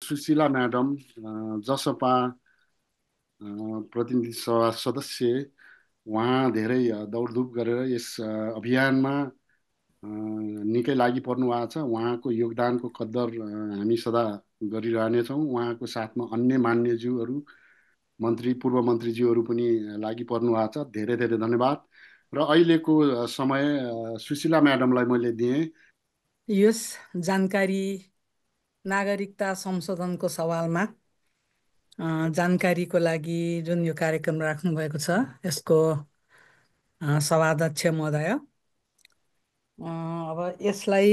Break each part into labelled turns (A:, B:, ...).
A: Sushila madam Jaspa प्रतिनिधि सभा सदस्य उहाँ धेरै दौडधुप गरेर यस अभियानमा निकै लागि पर्नु भएको छ। उहाँको योगदानको कद्दर हामी सदा गरिरहनेछौँ। उहाँको साथमा अन्य मान्यज्यूहरू मन्त्री पूर्व मन्त्रीज्यूहरू पनि लागि पर्नु भएको छ। धेरै धेरै धन्यवाद। र अहिलेको समय सुशीला म्याडमलाई मैले दिएँ।
B: यस जानकारी नागरिकता संशोधनको सवालमा जानकारीको लागि जुन यो कार्यक्रम राख्नुभएको छ यसको सभाध्यक्ष महोदय, अब यसलाई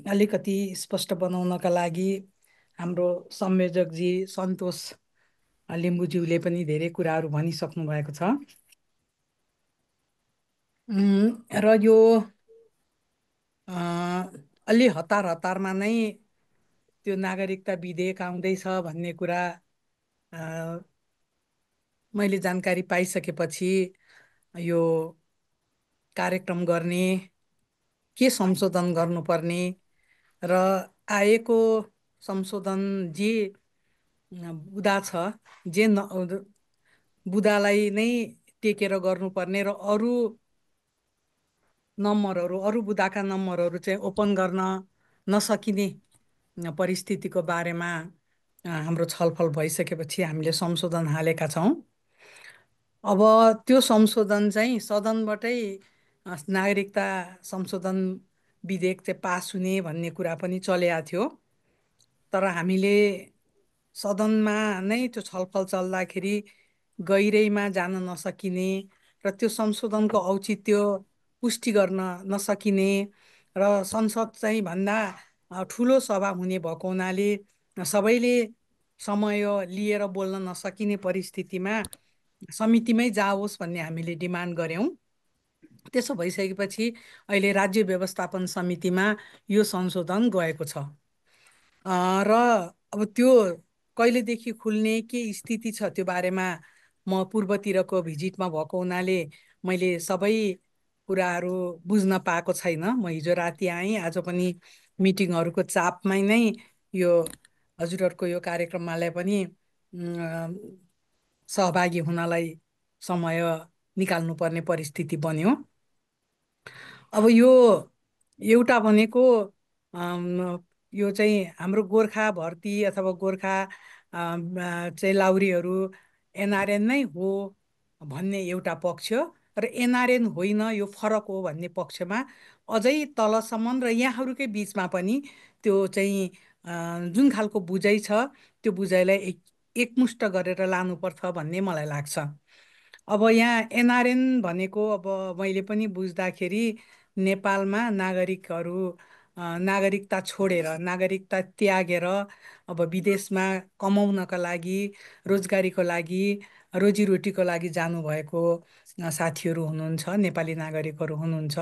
B: अलिकति स्पष्ट बनाउनका लागि हाम्रो संयोजकजी सन्तोष लिम्बुज्यूले पनि धेरै कुराहरू भनिसक्नु भएको छ। र यो अलि हतार हतारमा नै त्यो नागरिकता विधेयक आउँदैछ भन्ने कुरा मैले जानकारी पाइसकेपछि यो कार्यक्रम गर्ने, के संशोधन गर्नुपर्ने र आएको संशोधन जे बुदा छ, जे बुदालाई नै टेकेर गर्नुपर्ने र अरू नम्बरहरू, अरू बुदाका नम्बरहरू चाहिँ ओपन गर्न नसकिने परिस्थितिको बारेमा हाम्रो छलफल भइसकेपछि हामीले संशोधन हालेका छौँ। अब त्यो संशोधन चाहिँ सदनबाटै नागरिकता संशोधन विधेयक चाहिँ पास हुने भन्ने कुरा पनि चलेको थियो। तर हामीले सदनमा नै त्यो छलफल चल्दाखेरि गहिरैमा जान नसकिने र त्यो संशोधनको औचित्य पुष्टि गर्न नसकिने र संसद चाहिँ भन्दा ठुलो सभा हुने भएको हुनाले सबैले समय लिएर बोल्न नसकिने परिस्थितिमा समितिमै जाओस् भन्ने हामीले डिमान्ड गऱ्यौँ। त्यसो भइसकेपछि अहिले राज्य व्यवस्थापन समितिमा यो संशोधन गएको छ र अब त्यो कहिलेदेखि खुल्ने के स्थिति छ त्यो बारेमा म पूर्वतिरको भिजिटमा भएको हुनाले मैले सबै कुराहरू बुझ्न पाएको छैन। म हिजो राति आएँ, आज पनि मिटिङहरूको चापमै नै यो हजुरहरूको यो कार्यक्रमलाई पनि सहभागी हुनलाई समय निकाल्नुपर्ने परिस्थिति बन्यो। अब यो एउटा भनेको यो चाहिँ हाम्रो गोर्खा भर्ती अथवा गोर्खा चाहिँ लाउरीहरू एनआरएन नै हो भन्ने एउटा पक्ष र एनआरएन होइन यो फरक हो भन्ने पक्षमा अझै तलसम्म र यहाँहरूकै बिचमा पनि त्यो चाहिँ जुन खालको बुझाइ छ त्यो बुझाइलाई एकमुष्ट गरेर लानुपर्छ भन्ने मलाई लाग्छ। अब यहाँ एनआरएन भनेको अब मैले पनि बुझ्दाखेरि नेपालमा नागरिकहरू नागरिकता छोडेर, नागरिकता त्यागेर अब विदेशमा कमाउनका लागि, रोजगारीको लागि, रोजीरोटीको लागि जानुभएको साथीहरू हुनुहुन्छ, नेपाली नागरिकहरू हुनुहुन्छ।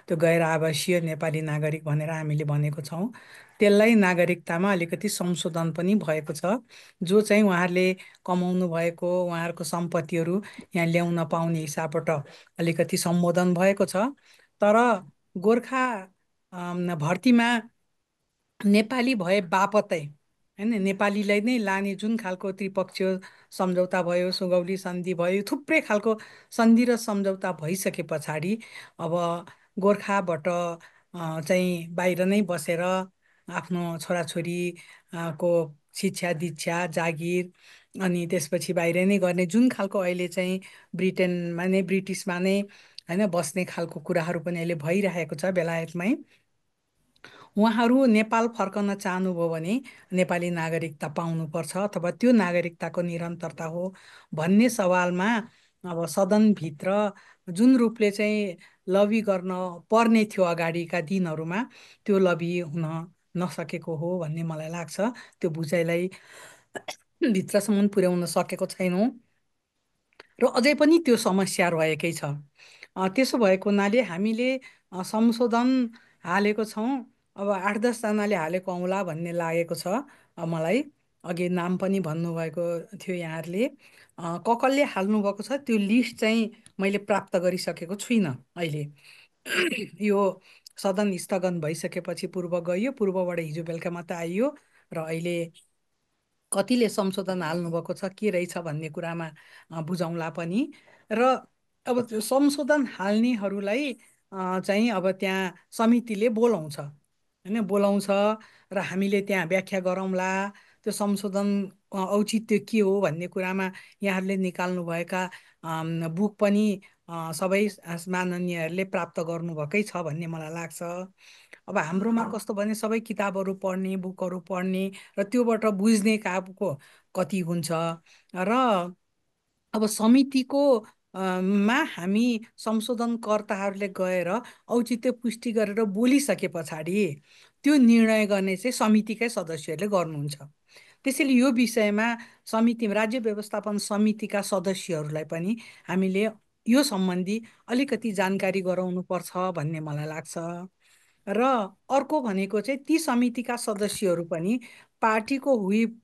B: त्यो गैर आवासीय नेपाली नागरिक भनेर हामीले भनेको छौँ। त्यसलाई नागरिकतामा अलिकति संशोधन पनि भएको छ, जो चाहिँ उहाँहरूले कमाउनु भएको उहाँहरूको सम्पत्तिहरू यहाँ ल्याउन पाउने हिसाबबाट अलिकति सम्बोधन भएको छ। तर गोर्खा भर्तीमा नेपाली भए बापतै हैन, नेपालीलाई नै लाने जुन खालको त्रिपक्षीय सम्झौता भयो, सुगौली सन्धि भयो, थुप्रै खालको सन्धि र सम्झौता भइसके पछाडि अब गोर्खाबाट चाहिँ बाहिर नै बसेर आफ्नो छोराछोरी को शिक्षा दीक्षा जागिर अनि त्यसपछि बाहिर नै गर्ने जुन खालको अहिले चाहिँ ब्रिटेनमा नै ब्रिटिसमा नै हैन बस्ने खालको कुराहरू पनि अहिले भइरहेको छ बेलायतमै। उहाँहरू नेपाल फर्कन चाहनुभयो भने नेपाली नागरिकता पाउनुपर्छ अथवा त्यो नागरिकताको निरन्तरता हो भन्ने सवालमा अब सदनभित्र जुन रूपले चाहिँ लबी गर्न पर्ने थियो अगाडिका दिनहरूमा त्यो लबी हुन नसकेको हो भन्ने मलाई लाग्छ। त्यो बुझाइलाई भित्रसम्म पुर्याउन सकेको छैनौँ र अझै पनि त्यो समस्या रहेकै छ। त्यसो भएको हुनाले हामीले संशोधन हालेको छौँ। अब 8-10जनाले हालेको औँला भन्ने लागेको छ मलाई। अघि नाम पनि भन्नुभएको थियो यहाँहरूले। कसले हाल्नुभएको छ त्यो लिस्ट चाहिँ मैले प्राप्त गरिसकेको छुइनँ अहिले। यो सदन स्थगन भइसकेपछि पूर्व गइयो, पूर्वबाट हिजो बेलुका मात्र आइयो र अहिले कतिले संशोधन हाल्नुभएको छ के रहेछ भन्ने कुरामा बुझौँला पनि। र अब त्यो संशोधन हाल्नेहरूलाई चाहिँ अब त्यहाँ समितिले बोलाउँछ होइन, बोलाउँछ र हामीले त्यहाँ व्याख्या गरौँला त्यो संशोधन औचित्य के हो भन्ने कुरामा यहाँहरूले निकाल्नुभएका बुक पनि सबै माननीयहरूले प्राप्त गर्नुभएकै छ भन्ने मलाई लाग्छ। अब हाम्रोमा कस्तो भने सबै किताबहरू पढ्ने, बुकहरू पढ्ने र त्योबाट बुझ्ने खालको कति हुन्छ र अब समितिको मा हामी संशोधनकर्ताहरूले गएर औचित्य पुष्टि गरेर बोलिसके पछाडि त्यो निर्णय गर्ने चाहिँ समितिकै सदस्यहरूले गर्नुहुन्छ। त्यसैले यो विषयमा समिति, राज्य व्यवस्थापन समितिका सदस्यहरूलाई पनि हामीले यो सम्बन्धी अलिकति जानकारी गराउनुपर्छ भन्ने मलाई लाग्छ। र अर्को भनेको चाहिँ ती समितिका सदस्यहरू पनि पार्टीको हुइप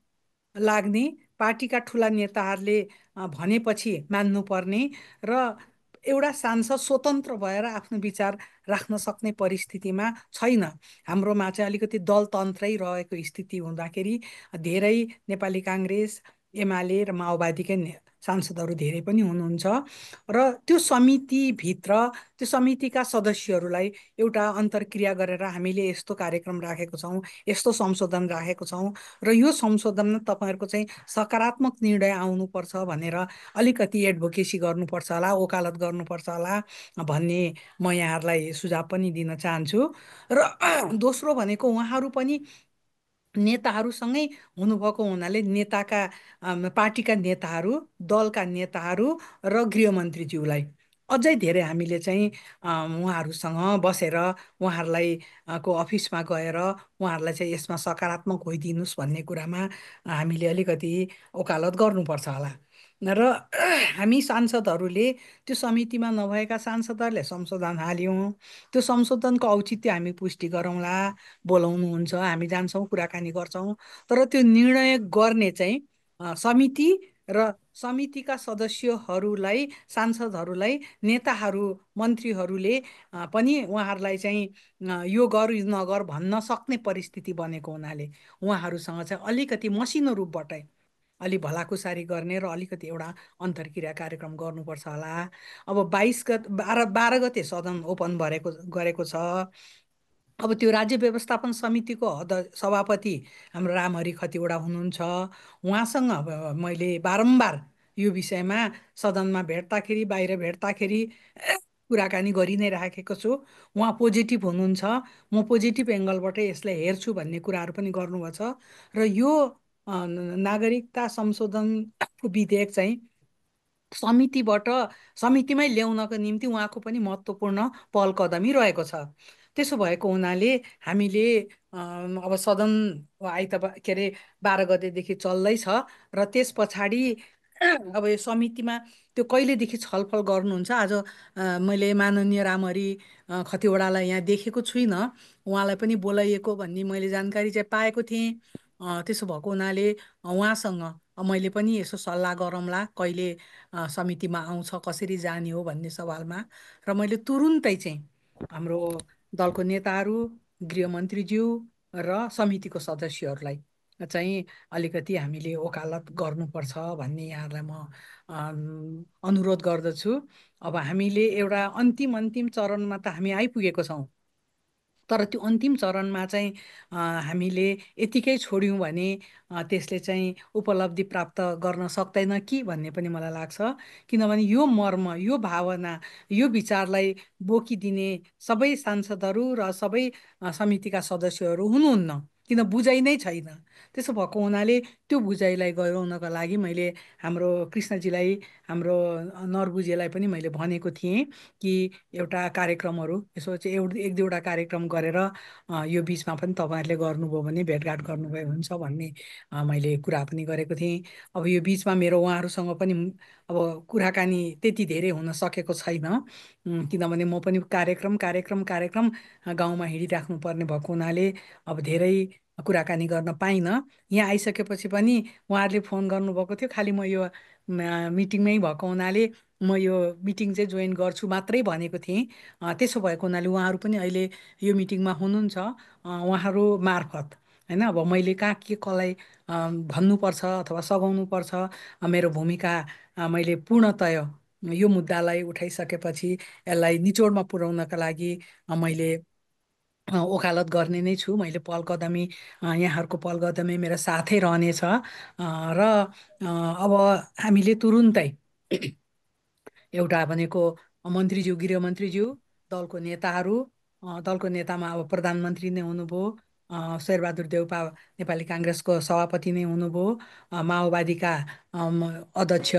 B: लाग्ने, पार्टीका ठुला नेताहरूले भनेपछि मान्नुपर्ने र एउटा सांसद स्वतन्त्र भएर आफ्नो विचार राख्न सक्ने परिस्थितिमा छैन। हाम्रोमा चाहिँ अलिकति दलतन्त्रै रहेको स्थिति हुँदाखेरि धेरै नेपाली काङ्ग्रेस, एमाले र माओवादीकै सांसदहरू धेरै पनि हुनुहुन्छ र त्यो समितिभित्र त्यो समितिका सदस्यहरूलाई एउटा अन्तर्क्रिया गरेर हामीले यस्तो कार्यक्रम राखेको छौँ, यस्तो संशोधन राखेको छौँ र यो संशोधनमा तपाईँहरूको चाहिँ सकारात्मक निर्णय आउनुपर्छ भनेर अलिकति एडभोकेसी गर्नुपर्छ होला, वकालत गर्नुपर्छ होला भन्ने म यहाँहरूलाई सुझाव पनि दिन चाहन्छु। र दोस्रो भनेको उहाँहरू पनि नेताहरूसँगै हुनुभएको हुनाले पार्टीका नेताहरू, दलका नेताहरू र गृहमन्त्रीज्यूलाई अझै धेरै हामीले चाहिँ उहाँहरूसँग बसेर उहाँहरूलाई को अफिसमा गएर उहाँहरूलाई चाहिँ यसमा सकारात्मक होइदिनुहोस् भन्ने कुरामा हामीले अलिकति वकालत गर्नुपर्छ होला। र हामी सांसदहरूले त्यो समितिमा नभएका सांसदहरूले संशोधन हाल्यौँ, त्यो संशोधनको औचित्य हामी पुष्टि गरौँला, बोलाउनुहुन्छ, हामी जान्छौँ, कुराकानी गर्छौँ, तर त्यो निर्णय गर्ने चाहिँ समिति र समितिका सदस्यहरूलाई, सांसदहरूलाई, नेताहरू, मन्त्रीहरूले पनि उहाँहरूलाई चाहिँ यो गर यो नगर भन्न सक्ने परिस्थिति बनेको हुनाले उहाँहरूसँग चाहिँ अलिकति मसिनो रूपबाटै अलि भलाकुसारी गर्ने र अलिकति एउटा अन्तर्क्रिया कार्यक्रम गर्नुपर्छ होला। अब 12 गते सदन ओपन गरेको छ। अब त्यो राज्य व्यवस्थापन समितिको सभापति हाम्रो रामहरि खतिवडा हुनुहुन्छ। उहाँसँग अब मैले बारम्बार यो विषयमा सदनमा भेट्दाखेरि, बाहिर भेट्दाखेरि कुराकानी गरि नै राखेको छु। उहाँ पोजिटिभ हुनुहुन्छ, म पोजिटिभ एङ्गलबाटै यसलाई हेर्छु भन्ने कुराहरू पनि गर्नुभएको छ। र यो नागरिकता संशोधन विधेयक चाहिँ समितिमै ल्याउनको निम्ति उहाँको पनि महत्त्वपूर्ण पहल कदमी रहेको छ। त्यसो भएको हुनाले हामीले अब सदन आइतबार के अरे 12 गतेदेखि चल्दैछ र त्यस पछाडि अब यो समितिमा त्यो कहिलेदेखि छलफल गर्नुहुन्छ। आज मैले माननीय रामहरि खतिवडालाई यहाँ देखेको छुइनँ, उहाँलाई पनि बोलाइएको भन्ने मैले जानकारी चाहिँ पाएको थिएँ। त्यसो भएको हुनाले उहाँसँग मैले पनि यसो सल्लाह गरौँला कहिले समितिमा आउँछ, कसरी जाने हो भन्ने सवालमा। र मैले तुरुन्तै चाहिँ हाम्रो दलको नेताहरू, गृहमन्त्रीज्यू र समितिको सदस्यहरूलाई चाहिँ अलिकति हामीले वकालत गर्नुपर्छ भन्ने यहाँहरूलाई म अनुरोध गर्दछु। अब हामीले एउटा अन्तिम चरणमा त हामी आइपुगेको छौँ, तर त्यो अन्तिम चरणमा चाहिँ हामीले यतिकै छोड्यौँ भने त्यसले चाहिँ उपलब्धि प्राप्त गर्न सक्दैन कि भन्ने पनि मलाई लाग्छ। किनभने यो मर्म, यो भावना, यो विचारलाई बोकिदिने सबै सांसदहरू र सबै समितिका सदस्यहरू हुनुहुन्न, किन बुझाइ नै छैन। त्यसो भएको हुनाले त्यो बुझाइलाई गराउनको लागि मैले हाम्रो कृष्णजीलाई, हाम्रो नर्बुजीलाई पनि मैले भनेको थिएँ कि एउटा कार्यक्रमहरू यसो चाहिँ एक दुईवटा कार्यक्रम गरेर यो बिचमा पनि तपाईँहरूले गर्नुभयो भने भेटघाट गर्नुभयो हुन्छ भन्ने मैले कुरा पनि गरेको थिएँ। अब यो बिचमा मेरो उहाँहरूसँग पनि अब कुराकानी त्यति धेरै हुन सकेको छैन, किनभने म पनि कार्यक्रम गाउँमा हिँडिराख्नु पर्ने भएको हुनाले अब धेरै कुराकानी गर्न पाइनँ। यहाँ आइसकेपछि पनि उहाँहरूले फोन गर्नुभएको थियो, खालि म यो मिटिङमै भएको हुनाले म यो मिटिङ चाहिँ जोइन गर्छु मात्रै भनेको थिएँ। त्यसो भएको हुनाले उहाँहरू पनि अहिले यो मिटिङमा हुनुहुन्छ, उहाँहरू मार्फत होइन। अब मैले कहाँ के कसलाई भन्नुपर्छ अथवा सघाउनुपर्छ, मेरो भूमिका मैले पूर्णतय यो मुद्दालाई उठाइसकेपछि यसलाई निचोडमा पुर्याउनका लागि मैले वकालत गर्ने नै छु। मैले पहल कदमी यहाँहरूको पहल कदमी मेरो साथै रहनेछ। र अब हामीले तुरुन्तै एउटा भनेको मन्त्रीज्यू, गृहमन्त्रीज्यू, दलको नेताहरू, दलको नेतामा अब प्रधानमन्त्री नै हुनुभयो, शेरबहादुर देउपा नेपाली काङ्ग्रेसको सभापति नै हुनुभयो, माओवादीका अध्यक्ष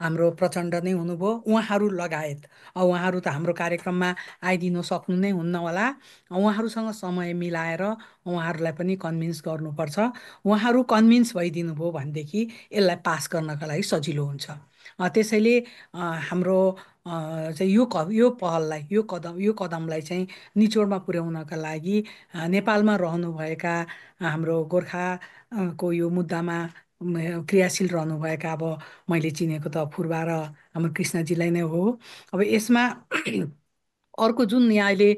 B: हाम्रो प्रचण्ड नै हुनुभयो, उहाँहरू लगायत उहाँहरू त हाम्रो कार्यक्रममा आइदिनु सक्नु नै हुन्न होला। उहाँहरूसँग समय मिलाएर उहाँहरूलाई पनि कन्भिन्स गर्नुपर्छ। उहाँहरू कन्भिन्स भइदिनु भयो भनेदेखि यसलाई पास गर्नका लागि सजिलो हुन्छ। त्यसैले हाम्रो चाहिँ यो पहललाई, यो कदमलाई चाहिँ निचोडमा पुर्याउनका लागि नेपालमा रहनुभएका हाम्रो गोर्खा को यो मुद्दामा क्रियाशील रहनुभएका, अब मैले चिनेको त फुर्बा र हाम्रो कृष्णजीलाई नै हो। अब यसमा अर्को जुन यहाँ अहिले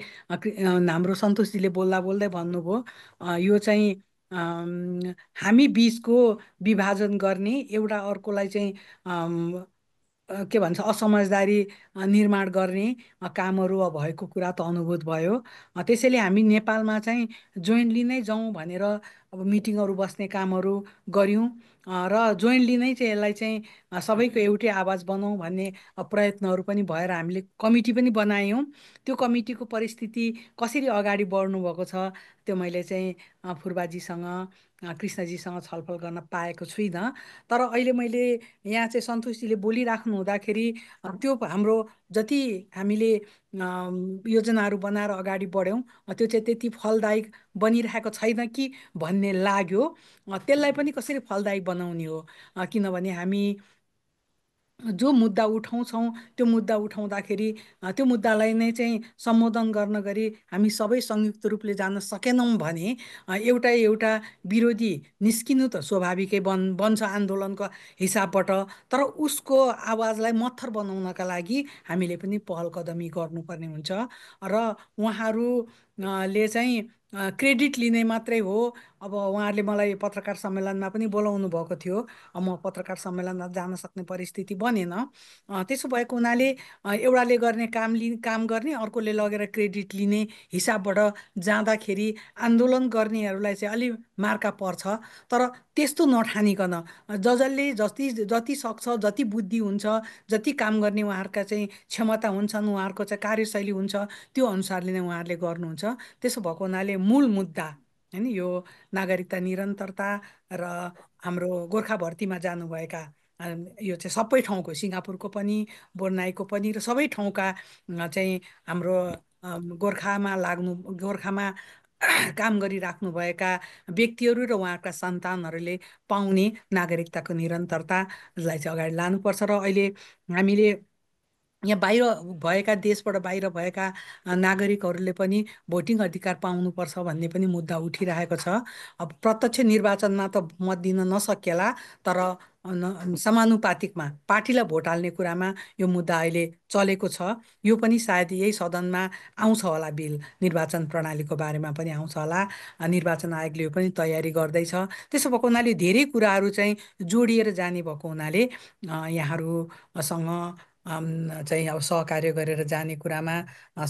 B: हाम्रो सन्तोषजीले बोल्दा बोल्दै भन्नुभयो, यो चाहिँ हामी बिचको विभाजन गर्ने, एउटा अर्कोलाई चाहिँ के भन्छ असमझदारी निर्माण गर्ने कामहरू भएको कुरा त अनुभूत भयो। त्यसैले हामी नेपालमा चाहिँ जोइन्टली नै जाउँ भनेर अब मिटिङहरू बस्ने कामहरू गऱ्यौँ। र जोइन्टली नै चाहिँ यसलाई चाहिँ सबैको एउटै आवाज बनाउँ भन्ने प्रयत्नहरू पनि भएर हामीले कमिटी पनि बनायौँ। त्यो कमिटीको परिस्थिति कसरी अगाडि बढ्नु भएको छ त्यो मैले चाहिँ फुर्बाजीसँग, कृष्णजीसँग छलफल गर्न पाएको छुइनँ। तर अहिले मैले यहाँ चाहिँ सन्तोषजीले बोलिराख्नु हुँदाखेरि त्यो हाम्रो जति हामीले योजनाहरू बनाएर अगाडि बढ्यौँ त्यो चाहिँ त्यति फलदायक बनिरहेको छैन कि भन्ने लाग्यो। त्यसलाई पनि कसरी फलदायी बनाउने हो, किनभने हामी जो मुद्दा उठाउँछौँ त्यो मुद्दा उठाउँदाखेरि त्यो मुद्दालाई नै चाहिँ सम्बोधन गर्न गरी हामी सबै संयुक्त रूपले जान सकेनौँ भने एउटा विरोधी निस्किनु त स्वाभाविकै बन्छ आन्दोलनको हिसाबबाट। तर उसको आवाजलाई मत्थर बनाउनका लागि हामीले पनि पहल कदमी गर्नुपर्ने हुन्छ। र उहाँहरू ले चाहिँ क्रेडिट लिने मात्रै हो। अब उहाँहरूले मलाई पत्रकार सम्मेलनमा पनि बोलाउनु भएको थियो, म पत्रकार सम्मेलनमा जान सक्ने परिस्थिति बनेन। त्यसो भएको हुनाले एउटाले गर्ने काम गर्ने, अर्कोले लगेर क्रेडिट लिने हिसाबबाट जाँदाखेरि आन्दोलन गर्नेहरूलाई चाहिँ अलि मार्का पर्छ। तर त्यस्तो नठानिकन जसले जति जति सक्छ, जति बुद्धि हुन्छ, जति काम गर्ने उहाँहरूका चाहिँ क्षमता हुन्छन्, उहाँहरूको चाहिँ कार्यशैली हुन्छ, त्यो अनुसारले नै उहाँहरूले गर्नुहुन्छ। त्यसो भएको हुनाले मूल मुद्दा होइन, यो नागरिकता निरन्तरता र हाम्रो गोर्खा भर्तीमा जानुभएका यो चाहिँ सबै ठाउँको, सिङ्गापुरको पनि, बोर्नाईको पनि र सबै ठाउँका चाहिँ हाम्रो गोर्खामा काम गरिराख्नुभएका व्यक्तिहरू र उहाँका सन्तानहरूले पाउने नागरिकताको निरन्तरतालाई चाहिँ अगाडि लानुपर्छ। र अहिले हामीले यहाँ बाहिर भएका, देशबाट बाहिर भएका नागरिकहरूले पनि भोटिङ अधिकार पाउनुपर्छ भन्ने पनि मुद्दा उठिरहेको छ। अब प्रत्यक्ष निर्वाचनमा त मत दिन नसकेला, तर समानुपातिकमा पार्टीलाई भोट हाल्ने कुरामा यो मुद्दा अहिले चलेको छ। यो पनि सायद यही सदनमा आउँछ होला, बिल निर्वाचन प्रणालीको बारेमा पनि आउँछ होला। निर्वाचन आयोगले यो पनि तयारी गर्दैछ। त्यसो भएको हुनाले धेरै कुराहरू चाहिँ जोडिएर जाने भएको हुनाले यहाँहरूसँग चाहिँ अब सहकार्य गरेर जाने कुरामा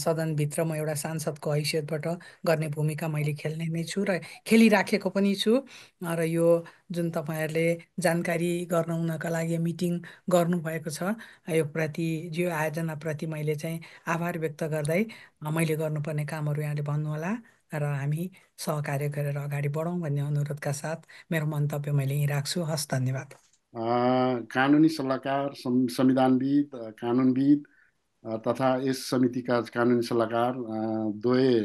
B: सदनभित्र म एउटा सांसदको हैसियतबाट गर्ने भूमिका मैले खेल्ने नै छु र खेलिराखेको पनि छु। र यो जुन तपाईँहरूले जानकारी गराउनका लागि मिटिङ गर्नुभएको छ, यो प्रति, यो आयोजनाप्रति मैले चाहिँ आभार व्यक्त गर्दै मैले गर्नुपर्ने कामहरू यहाँले भन्नुहोला र हामी सहकार्य गरेर अगाडि बढौँ भन्ने अनुरोधका साथ मेरो मन्तव्य मैले यहीँ राख्छु। हस्, धन्यवाद।
A: कानुनी सल्लाहकार, संविधानविद, कानुनविद तथा यस समितिका कानुनी सल्लाहकार द्वय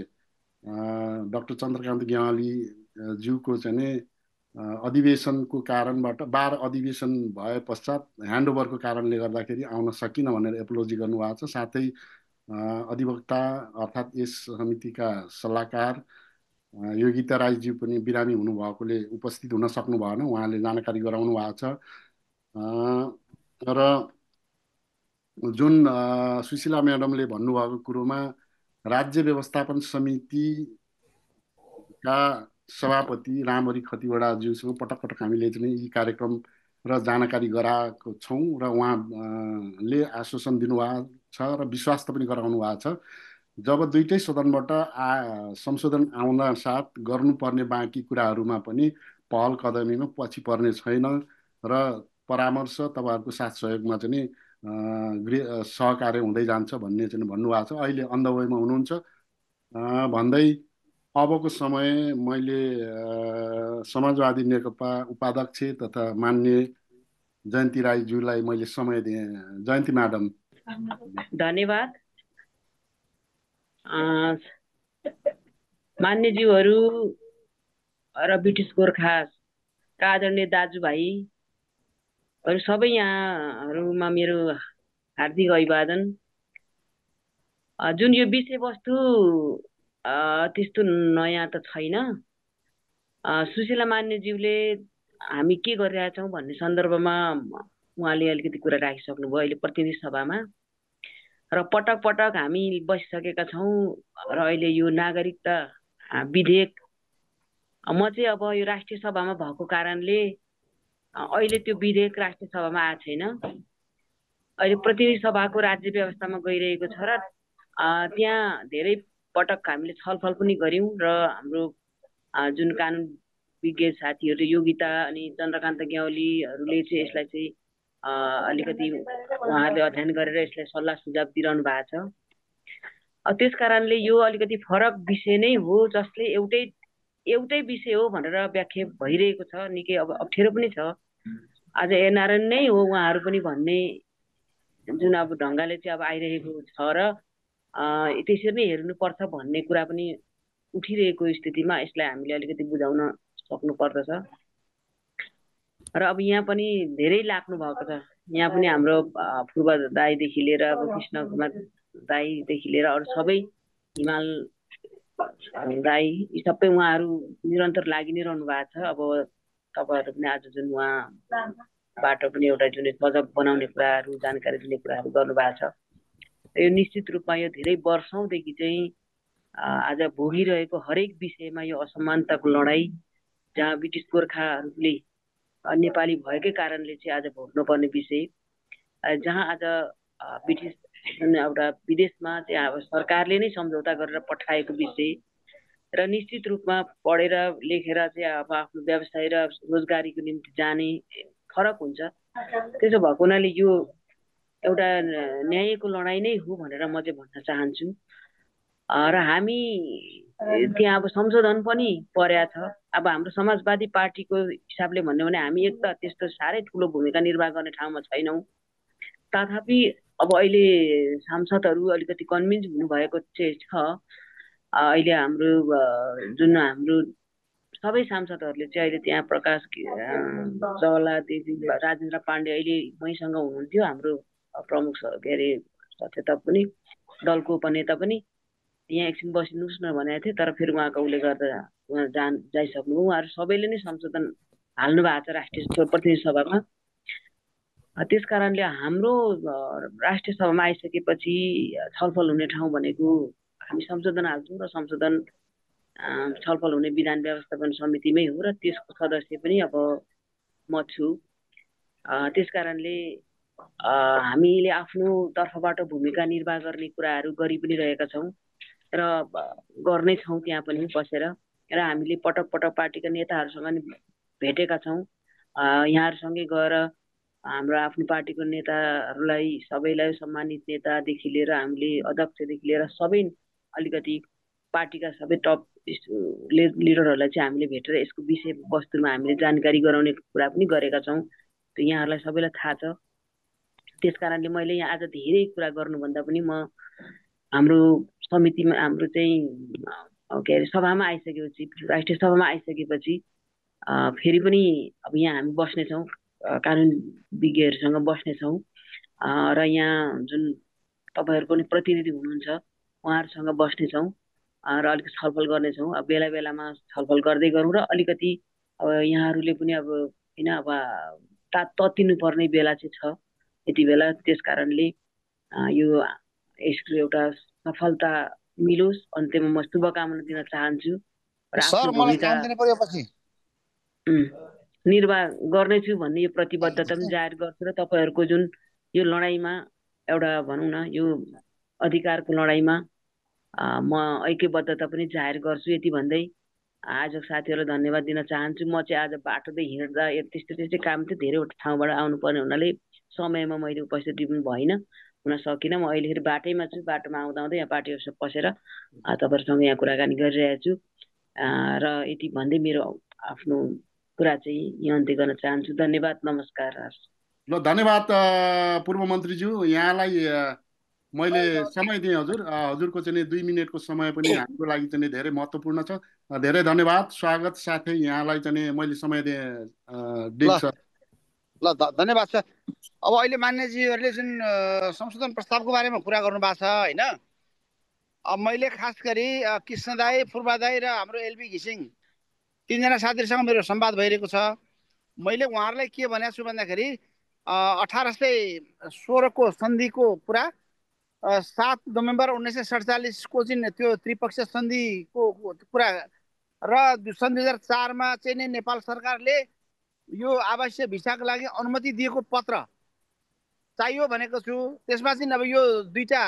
A: डाक्टर चन्द्रकान्त गेवाली ज्यूको चाहिँ नि अधिवेशनको कारणबाट, बार अधिवेशन भए पश्चात ह्यान्डओभरको कारणले गर्दाखेरि आउन सकिनँ भनेर एपोलोजी गर्नुभएको छ। साथै अधिवक्ता अर्थात् यस समितिका सल्लाहकार योगिता राईज्यू पनि बिरामी हुनुभएकोले उपस्थित हुन सक्नु भएन, उहाँले जानकारी गराउनु भएको छ। र जुन सुशीला म्याडमले भन्नुभएको कुरोमा राज्य व्यवस्थापन समितिका सभापति रामहरि खतिवडाज्यूसँग पटक पटक हामीले चाहिँ यी कार्यक्रम र जानकारी गराएको छौँ र उहाँले आश्वासन दिनुभएको छ र विश्वास पनि गराउनु भएको छ। जब दुईटै सदनबाट संशोधन आउन साथ गर्नुपर्ने बाँकी कुराहरूमा पनि पहल कदमीमा पछि पर्ने छैन र परामर्श तपाईँहरूको साथ सहयोगमा चाहिँ गृह सहकार्य हुँदै जान्छ भन्ने चाहिँ भन्नुभएको छ। अहिले अन्धवयमा हुनुहुन्छ भन्दै अबको समय मैले समाजवादी नेकपा उपाध्यक्ष तथा मान्य जयन्ती राईज्यूलाई मैले समय दिएँ। जयन्ती म्याडम।
C: धन्यवाद। मान्यज्यूहरू र ब्रिटिस गोर्खाका आदरणीय दाजुभाइहरू सबै यहाँहरूमा मेरो हार्दिक अभिवादन। जुन यो विषयवस्तु त्यस्तो नयाँ त छैन। सुशीला मान्यज्यूले हामी के गरिरहेछौँ भन्ने सन्दर्भमा उहाँले अलिकति कुरा राखिसक्नुभयो अहिले प्रतिनिधि सभामा, र पटक पटक हामी बसिसकेका छौँ। र अहिले यो नागरिकता विधेयक म चाहिँ अब यो राष्ट्रिय सभामा भएको कारणले अहिले त्यो विधेयक राष्ट्रिय सभामा आएको छैन। अहिले प्रतिनिधि सभाको राज्य व्यवस्थामा गइरहेको छ र त्यहाँ धेरै पटक हामीले छलफल पनि गऱ्यौँ र हाम्रो जुन कानुन विज्ञ साथीहरू योगिता अनि चन्द्रकान्त ग्याउलीहरूले चाहिँ यसलाई चाहिँ अलिकति उहाँहरूले अध्ययन गरेर यसलाई सल्लाह सुझाव दिइरहनु भएको छ। त्यस कारणले यो अलिकति फरक विषय नै हो जसले एउटै विषय हो भनेर व्याख्या भइरहेको छ। निकै अब अप्ठ्यारो पनि छ। आज एनआरएन नै हो उहाँहरू पनि भन्ने जुन अब ढङ्गले चाहिँ अब आइरहेको छ र त्यसरी नै हेर्नुपर्छ भन्ने कुरा पनि उठिरहेको स्थितिमा यसलाई हामीले अलिकति बुझाउन सक्नु पर्दछ। र अब यहाँ पनि धेरै लाग्नु भएको छ। यहाँ पनि हाम्रो पूर्व दाईदेखि लिएर अब कृष्ण कुमार दाईदेखि लिएर अरू सबै हिमाल दाई यी सबै उहाँहरू निरन्तर लागि नै रहनु भएको छ। अब तपाईँहरू पनि आज जुन उहाँबाट पनि एउटा जुन सजग बनाउने कुराहरू जानकारी दिने कुराहरू गर्नुभएको छ। यो निश्चित रूपमा यो धेरै वर्षौँदेखि चाहिँ आज भोगिरहेको हरेक विषयमा यो असमानताको लडाइँ जहाँ ब्रिटिस गोर्खाहरूले नेपाली भएकै कारणले चाहिँ आज भोग्नुपर्ने विषय, जहाँ आज ब्रिटिस एउटा विदेशमा चाहिँ अब सरकारले नै सम्झौता गरेर पठाएको विषय र निश्चित रूपमा पढेर लेखेर चाहिँ अब आफ्नो व्यवसाय र रोजगारीको निम्ति जाने फरक हुन्छ। त्यसो भएको हुनाले यो एउटा न्यायको लडाइँ नै हो भनेर म चाहिँ भन्न चाहन्छु। र हामी त्यहाँ अब संशोधन पनि परेको छ। अब हाम्रो समाजवादी पार्टीको हिसाबले भन्यो भने हामी एक त त्यस्तो साह्रै ठुलो भूमिका निर्वाह गर्ने ठाउँमा छैनौँ। तथापि अब अहिले सांसदहरू अलिकति कन्भिन्स हुनुभएको चाहिँ छ। अहिले हाम्रो जुन हाम्रो सबै सांसदहरूले चाहिँ अहिले त्यहाँ प्रकाश जवाला देवी राजेन्द्र पाण्डे अहिले मैसँग हुनुहुन्थ्यो, हाम्रो प्रमुख के अरे सचेतक पनि दलको उपनेता पनि यहाँ एकछिन बसिनुहोस् न भनेको थिएँ, तर फेरि उहाँको उसले गर्दा उहाँ जाइसक्नुभयो। उहाँहरू सबैले नै संशोधन हाल्नु भएको छ राष्ट्रिय प्रतिनिधि सभामा। त्यस कारणले हाम्रो राष्ट्रिय सभामा आइसकेपछि छलफल हुने ठाउँ भनेको हामी संशोधन हाल्छौँ र संशोधन छलफल हुने विधान व्यवस्थापन समितिमै हो र त्यसको सदस्य पनि अब म छु। त्यस कारणले हामीले आफ्नो तर्फबाट भूमिका निर्वाह गर्ने कुराहरू गरि पनि रहेका छौँ र गर्नै छौँ त्यहाँ पनि बसेर। र हामीले पटक पटक पार्टीका नेताहरूसँग नि भेटेका छौँ। यहाँहरूसँगै गएर हाम्रो आफ्नो पार्टीको नेताहरूलाई सबैलाई सम्मानित नेतादेखि लिएर हामीले अध्यक्षदेखि लिएर सबै अलिकति पार्टीका सबै टप लिडरहरूलाई चाहिँ हामीले भेटेर यसको विषय वस्तुमा हामीले जानकारी गराउने कुरा पनि गरेका छौँ। त्यो यहाँहरूलाई सबैलाई थाहा छ। त्यस कारणले मैले यहाँ आज धेरै कुरा गर्नुभन्दा पनि म हाम्रो समितिमा हाम्रो चाहिँ के अरे सभामा आइसकेपछि राष्ट्रिय सभामा आइसकेपछि फेरि पनि अब यहाँ हामी बस्नेछौँ, कानुन विज्ञहरूसँग बस्नेछौँ र यहाँ जुन तपाईँहरूको पनि प्रतिनिधि हुनुहुन्छ उहाँहरूसँग बस्नेछौँ र अलिकति छलफल गर्नेछौँ। अब बेला बेलामा छलफल गर्दै गरौँ र अलिकति अब यहाँहरूले पनि अब होइन अब तत्तिनु पर्ने बेला चाहिँ छ यति बेला। त्यस कारणले यो यसको एउटा सफलता मिलोस् अन्त्यमा म शुभकामना दिन चाहन्छु र आफ्नो
D: सर मलाई
C: भूमिका
D: काम दिनु पर्यो पछि।
C: निर्वाह गर्नेछु भन्ने यो प्रतिबद्धता पनि जाहेर गर्छु र तपाईँहरूको जुन यो लडाइँमा एउटा भनौँ न यो अधिकारको लडाइँमा म ऐक्यबद्धता पनि जाहेर गर्छु। यति भन्दै आजको साथीहरूलाई धन्यवाद दिन चाहन्छु। म चाहिँ आज बाटोदै हिँड्दा त्यस्तै काम थियो, धेरैवटा ठाउँबाट आउनुपर्ने हुनाले समयमा मैले उपस्थिति पनि हुन सकिनँ। म अहिले फेरि बाटैमा छु, बाटोमा आउँदा यहाँ पार्टी अफिसमा पसेर तपाईँहरूसँग यहाँ कुराकानी गरिरहेको छु र यति भन्दै मेरो आफ्नो कुरा चाहिँ यहाँ अन्त्य गर्न चाहन्छु। धन्यवाद, नमस्कार।
A: ल धन्यवाद पूर्व मन्त्रीज्यू, यहाँलाई मैले समय दिएँ हजुर। हजुरको चाहिँ 2 मिनटको समय पनि हाम्रो लागि चाहिँ धेरै महत्त्वपूर्ण छ। धेरै धन्यवाद, स्वागत साथै यहाँलाई चाहिँ मैले समय दिएँ डिक सर।
D: ल धन्यवाद सर। अब अहिले मान्यजीहरूले जुन संशोधन प्रस्तावको बारेमा कुरा गर्नु भएको छ होइन, अब मैले खास गरी कृष्ण दाई, फुर्बा दाई र हाम्रो एलबी घिसिङ 3 जना साथीहरूसँग मेरो संवाद भइरहेको छ। मैले उहाँहरूलाई के भनेको छु भन्दाखेरि 1816 को सन्धिको कुरा, 7 नोभेम्बर 1947 को चाहिँ त्यो त्रिपक्षीय सन्धिको कुरा र सन् 2004 मा चाहिँ नि नेपाल सरकारले यो आवासीय भिसाको लागि अनुमति दिएको पत्र चाहियो भनेको छु। त्यसमा चाहिँ अब यो 2टा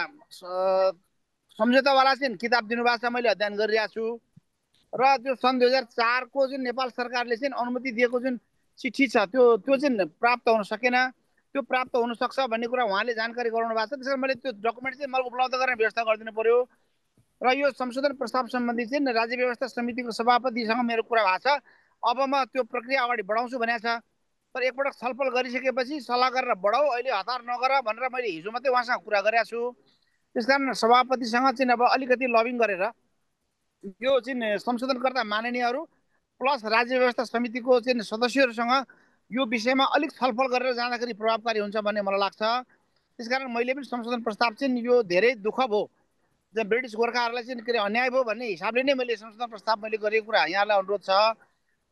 D: सम्झौतावाला चाहिँ किताब दिनुभएको छ, मैले अध्ययन गरिरहेको छु। र त्यो सन् 2004 को जुन नेपाल सरकारले चाहिँ अनुमति दिएको जुन चिठी छ त्यो चाहिँ प्राप्त हुन सकेन। त्यो प्राप्त हुन सक्छ भन्ने कुरा उहाँले जानकारी गराउनु भएको छ। त्यसैले मैले त्यो डकुमेन्ट चाहिँ मलाई उपलब्ध गर्ने व्यवस्था गरिदिनु पर्यो। र यो संशोधन प्रस्ताव सम्बन्धी चाहिँ राज्य व्यवस्था समितिको सभापतिसँग मेरो कुरा भएको छ। अब म त्यो प्रक्रिया अगाडि बढाउँछु भनेको छ। तर एकपटक छलफल गरिसकेपछि सल्लाह गरेर बढाऊ, अहिले हतार नगर भनेर मैले हिजो मात्रै उहाँसँग कुरा गरेको छु। त्यसकारण सभापतिसँग चाहिँ अब अलिकति लबिङ गरेर यो चाहिँ संशोधनकर्ता माननीयहरू प्लस राज्य व्यवस्था समितिको चाहिँ सदस्यहरूसँग यो विषयमा अलिक छलफल गरेर जाँदाखेरि प्रभावकारी हुन्छ भन्ने मलाई लाग्छ। त्यसकारण मैले पनि संशोधन प्रस्ताव चाहिँ यो धेरै दुःख भयो, ब्रिटिस गोर्खाहरूलाई चाहिँ के अरे अन्याय भयो भन्ने हिसाबले नै मैले संशोधन प्रस्ताव मैले गरेको कुरा यहाँलाई अनुरोध छ।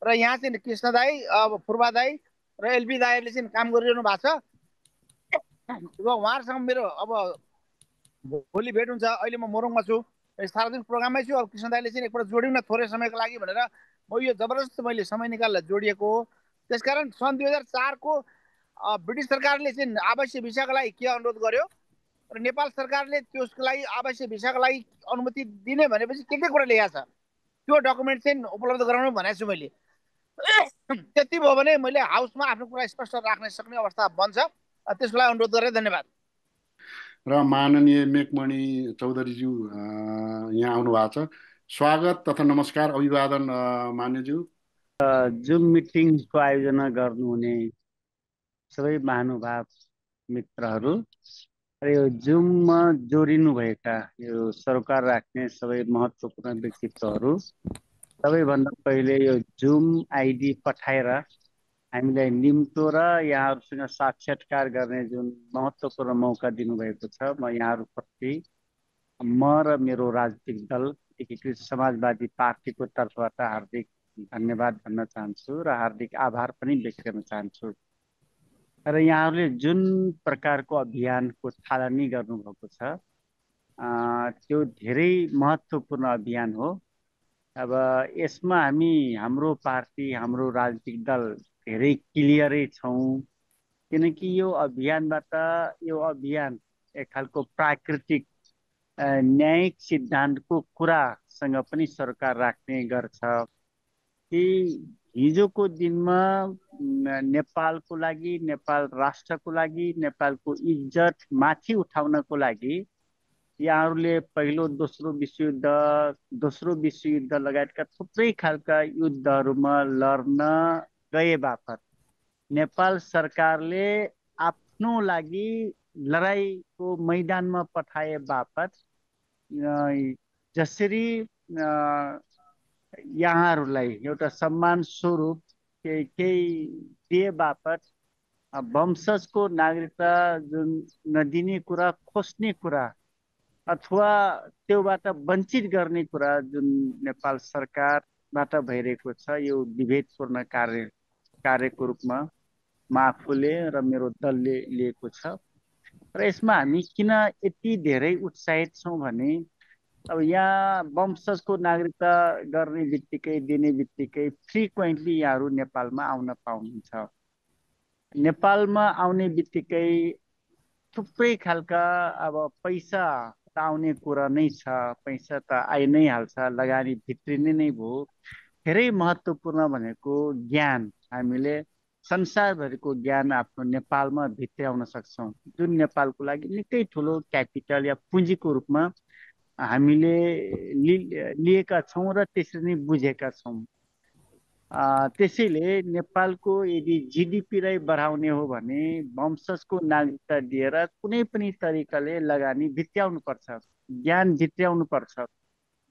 D: र यहाँ चाहिँ कृष्ण दाई, अब फुर्बा दाई र एलबी दाईहरूले चाहिँ काम गरिरहनु भएको छ। र उहाँहरूसँग मेरो अब भोलि भेट हुन्छ। अहिले म मोरङमा छु, सार्वजनिक प्रोग्राममै छु। अब कृष्ण दाईले चाहिँ एकपल्ट जोड्यौँ न थोरै समयको लागि भनेर म यो जबरजस्त मैले समय निकालेर जोडिएको हो। त्यसकारण सन् 2004 को ब्रिटिस सरकारले चाहिँ आवासीय भिसाको लागि के अनुरोध गर्यो र नेपाल सरकारले त्यसको लागि आवासीय भिसाको लागि अनुमति दिने भनेपछि के कुरा लेखेको छ त्यो डकुमेन्ट चाहिँ उपलब्ध गराउनु भनेको छु मैले। त्यति भयो भने मैले हाउसमा आफ्नो कुरा स्पष्ट राख्न सक्ने अवस्था बन्छ। त्यसको लागि अनुरोध गरेँ। धन्यवाद।
A: र माननीय मेघमणि चौधरीज्यू यहाँ आउनु भएको छ। स्वागत तथा नमस्कार, अभिवादन मान्यज्यू।
E: जुम मिटिङको आयोजना गर्नुहुने सबै महानुभाव मित्रहरू र यो जुममा जोडिनुभएका यो सरोकार राख्ने सबै महत्त्वपूर्ण व्यक्तित्वहरू, सबैभन्दा पहिले यो जुम आइडी पठाएर हामीलाई निम्तो र यहाँहरूसँग साक्षात्कार गर्ने जुन महत्त्वपूर्ण मौका दिनुभएको छ, म यहाँहरूप्रति म र मेरो राजनीतिक दल एकीकृत समाजवादी पार्टीको तर्फबाट हार्दिक धन्यवाद भन्न चाहन्छु र हार्दिक आभार पनि व्यक्त गर्न चाहन्छु। र यहाँहरूले जुन प्रकारको अभियानको थालनी गर्नुभएको छ त्यो धेरै महत्त्वपूर्ण अभियान हो। अब यसमा हाम्रो पार्टी, हाम्रो राजनीतिक दल धेरै क्लियरै छौँ, किनकि यो अभियान एक खालको प्राकृतिक न्यायिक सिद्धान्तको कुरासँग पनि सरकार राख्ने गर्छ कि हिजोको दिनमा नेपालको लागि, नेपाल राष्ट्रको लागि, नेपालको इज्जत माथि उठाउनको लागि यहाँहरूले पहिलो दोस्रो विश्वयुद्ध लगायतका थुप्रै खालका युद्धहरूमा लड्न गए बापत नेपाल सरकारले आफ्नो लागि लडाइँको मैदानमा पठाए बापत जसरी यहाँहरूलाई एउटा सम्मान स्वरूप केही दिए बापत वंशजको नागरिकता जुन नदिने कुरा, खोज्ने कुरा अथवा त्योबाट वञ्चित गर्ने कुरा जुन नेपाल सरकारबाट भइरहेको छ, यो विभेदपूर्ण कार्यको रूपमा म आफूले र मेरो दलले लिएको छ। र यसमा हामी किन यति धेरै उत्साहित छौँ भने अब यहाँ वंशजको नागरिकता गर्ने बित्तिकै दिने बित्तिकै फ्रिक्वेन्टली यहाँहरू नेपालमा आउन पाउनुहुन्छ। नेपालमा आउने बित्तिकै थुप्रै खालका अब पैसा त आउने कुरा नै छ, पैसा त आइ नै हाल्छ, लगानी भित्रिने नै भयो। धेरै महत्त्वपूर्ण भनेको ज्ञान, हामीले संसारभरिको ज्ञान आफ्नो नेपालमा भित्र्याउन सक्छौँ, जुन नेपालको लागि निकै ठुलो क्यापिटल या पुँजीको रूपमा हामीले लिएका छौँ र त्यसरी नै बुझेका छौँ। त्यसैले नेपालको यदि जिडिपीलाई बढाउने हो भने वंशजको नागरिकता दिएर कुनै पनि तरिकाले लगानी भित्र्याउनुपर्छ, ज्ञान भित्र्याउनुपर्छ,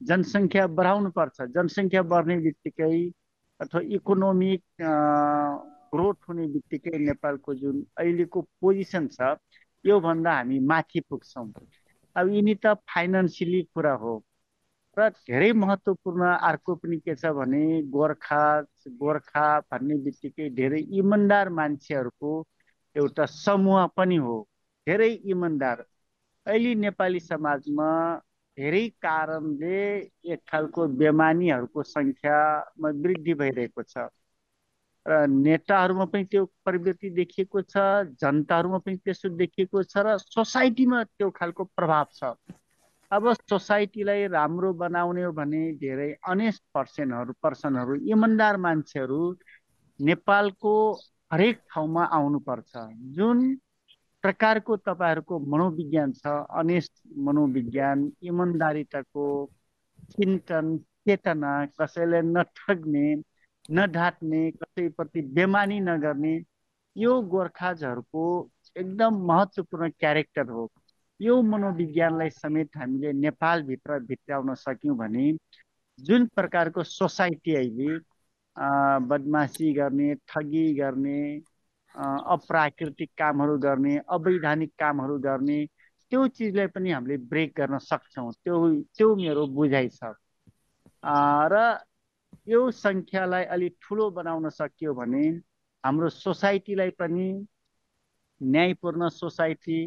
E: जनसङ्ख्या बढाउनुपर्छ। जनसङ्ख्या बढ्ने बित्तिकै अथवा इकोनोमिक ग्रोथ हुने बित्तिकै नेपालको जुन अहिलेको पोजिसन छ योभन्दा हामी माथि पुग्छौँ। अब यिनी त फाइनेन्सियली कुरा हो, र धेरै महत्त्वपूर्ण अर्को पनि के छ भने गोर्खा भन्ने बित्तिकै धेरै इमान्दार मान्छेहरूको एउटा समूह पनि हो, धेरै इमान्दार। अहिले नेपाली समाजमा धेरै कारणले एक खालको बेमानीहरूको सङ्ख्यामा वृद्धि भइरहेको छ र नेताहरूमा पनि त्यो प्रवृत्ति देखिएको छ, जनताहरूमा पनि त्यसो देखिएको छ र सोसाइटीमा त्यो खालको प्रभाव छ। अब सोसाइटीलाई राम्रो बनाउने हो भने धेरै अनेस्ट पर्सनहरू इमान्दार मान्छेहरू नेपालको हरेक ठाउँमा आउनुपर्छ। जुन प्रकारको तपाईँहरूको मनोविज्ञान छ, अनेस्ट मनोविज्ञान, इमान्दारिताको चिन्तन चेतना, कसैलाई नठग्ने, नढाट्ने, कसैप्रति बेमानी नगर्ने, यो गोर्खाजहरूको एकदम महत्त्वपूर्ण क्यारेक्टर हो। यो मनोविज्ञानलाई समेत हामीले नेपालभित्र भित्र्याउन सक्यौँ भने जुन प्रकारको सोसाइटी अहिले बदमासी गर्ने, ठगी गर्ने, अप्राकृतिक कामहरू गर्ने, अवैधानिक कामहरू गर्ने, त्यो चिजलाई पनि हामीले ब्रेक गर्न सक्छौँ। त्यो मेरो बुझाइ छ। र यो सङ्ख्यालाई अलिक ठुलो बनाउन सकियो भने हाम्रो सोसाइटीलाई पनि न्यायपूर्ण सोसाइटी,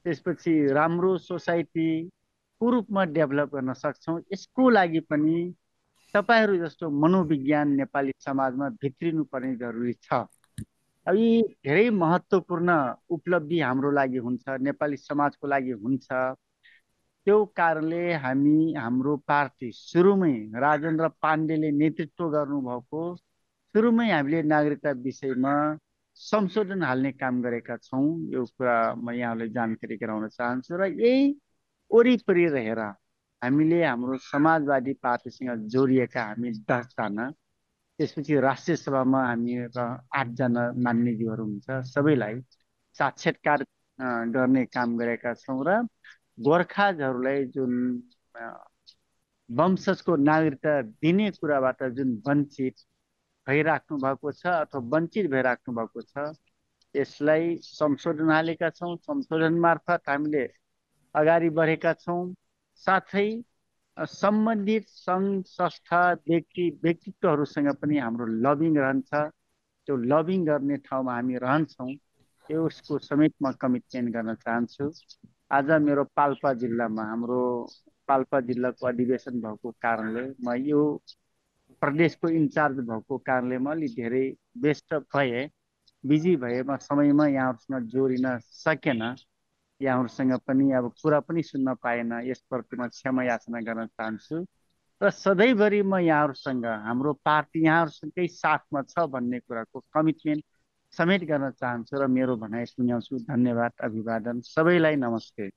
E: त्यसपछि राम्रो सोसाइटीको रूपमा डेभलप गर्न सक्छौँ। यसको लागि पनि तपाईँहरू जस्तो मनोविज्ञान नेपाली समाजमा भित्रिनु पर्ने जरुरी छ। अब यी धेरै महत्त्वपूर्ण उपलब्धि हाम्रो लागि हुन्छ, नेपाली समाजको लागि हुन्छ। त्यो कारणले हाम्रो पार्टी सुरुमै राजेन्द्र पाण्डेले नेतृत्व गर्नुभएको सुरुमै हामीले नागरिकता विषयमा संशोधन हाल्ने काम गरेका छौँ। यो कुरा म यहाँलाई जानकारी गराउन चाहन्छु। र यही वरिपरि रहेर हामीले हाम्रो समाजवादी पार्टीसँग जोडिएका हामी 10 जना, त्यसपछि राष्ट्रिय सभामा हामी 8 जना मान्यज्यूहरू हुन्छ, सबैलाई साक्षात्कार गर्ने काम गरेका छौँ। र गोर्खाजहरूलाई जुन वंशजको नागरिकता दिने कुराबाट जुन वञ्चित भइराख्नु भएको छ अथवा वञ्चित भइराख्नु भएको छ, यसलाई संशोधन हालेका छौँ। संशोधन मार्फत हामीले अगाडि बढेका छौँ। साथै सम्बन्धित सङ्घ संस्था व्यक्तित्वहरूसँग पनि हाम्रो लबिङ रहन्छ। त्यो लबिङ गर्ने ठाउँमा हामी रहन्छौँ। यसको समेत म कमिटमेन्ट गर्न चाहन्छु। आज मेरो पाल्पा जिल्लामा, हाम्रो पाल्पा जिल्लाको अधिवेशन भएको कारणले, म यो प्रदेशको इन्चार्ज भएको कारणले म अलि धेरै व्यस्त भएँ, बिजी भएँ। म समयमा यहाँहरूसँग जोडिन सकेन, यहाँहरूसँग पनि अब कुरा पनि सुन्न पाएन। यसप्रति म क्षमा याचना गर्न चाहन्छु। र सधैँभरि म यहाँहरूसँग, हाम्रो पार्टी यहाँहरूसँगै साथमा छ भन्ने कुराको कमिटमेन्ट समेत गर्न चाहन्छु र मेरो भनाइ सुनाउँछु। धन्यवाद, अभिवादन, सबैलाई नमस्ते।